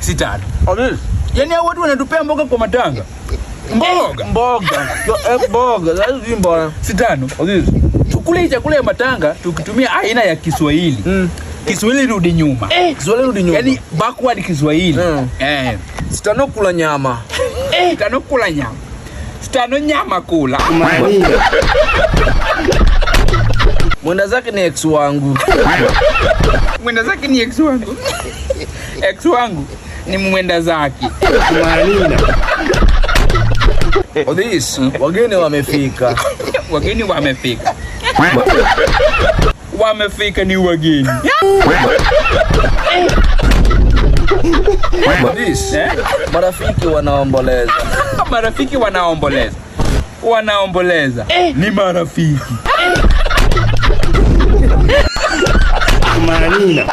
Sitano. Odis. Yaani hao watu wanatupea mboga kwa matanga. Mboga. Mboga. Mboga. Sasa si mboga. Sitano. Odis. Tukule hii chakula ya matanga tukitumia aina ya Kiswahili. Kiswahili rudi nyuma. Kiswahili rudi nyuma. Yaani backward Kiswahili. Sitano kula nyama. Sitano kula nyama. Sitano nyama kula. Mwenda zake ni ex wangu. Mwenda zake ni ex wangu. Ex wangu ni mwenda zake. Odis, wageni wamefika. Wageni wamefika. Wamefika ni wageni. Odis, Eh? marafiki wanaomboleza. Marafiki wanaomboleza. Wanaomboleza. Ni marafiki. Kumanina.